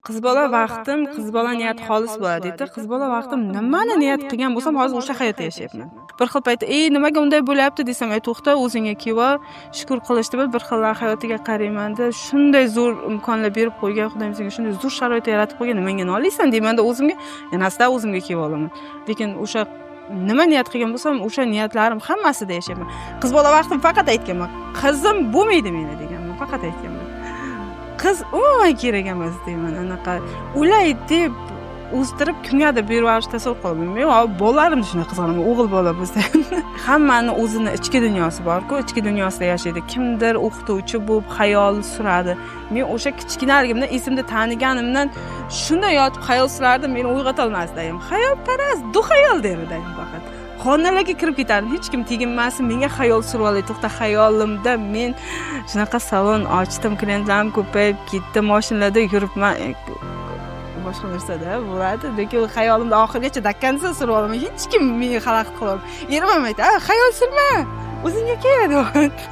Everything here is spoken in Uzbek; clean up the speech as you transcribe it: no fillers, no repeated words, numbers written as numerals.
Qiz bola vaqtim, qiz bola niyat xolis bo'ladi deydi. Qiz bola vaqtim nimani niyat qilgan bo'lsam, hozir o'sha hayotda yashayapman. Bir xil paytda "Ey, nimaga unday bo'lyapti?" desam, "Ey, to'xta, o'zingga kelib ol, shukur qilishni bil." Bir xillar hayotiga qaraymanda, shunday zo'r imkonlar berib qo'ygan Xudoyim senga, shunday zo'r sharoit yaratib qo'ygan, nimaga noliysan deymanda o'zimga, yana asta o'zimga kelib olaman. Lekin o'sha nima niyat qilgan bo'lsam, o'sha niyatlarim hammasida yashayapman. Qiz bola vaqtim faqat aytganman, qizim bo'lmaydi meni deganman, faqat aytganman. Qiz umuman kerak emas deyman. Anaqa o'lay deb o'stirib, kimgadir berib yuborish tasavvur qilolmayman. Men bolalarimni shunday qizg'anaman, o'g'il bola bo'lsa. Hammani o'zini ichki dunyosi borku, ichki dunyosida yashaydi. Kimdir o'qituvchi bo'lib xayol suradi. Men o'sha kichkinaligimdan, esimda taniganimdan shunday yotib xayol surardim, meni uyg'otolmasdi dayim. Xayolparast, du xayol derdi dayim faqat. Xonalarga kirib ketardim, hech kim teginmasin, menga xayol surib olay, to'xta, xayolimda men shunaqa salon ochdim, klientlarim ko'payib ketdi, mashinalarda yuribman, boshqa narsada bo'ladi, lekin xayolimda oxirigacha до конца surib olaman, hech kim menga xalaqit qilolmaydi. Erim ham aytadi: "Xayol surma, o'zingga kel", deyapti.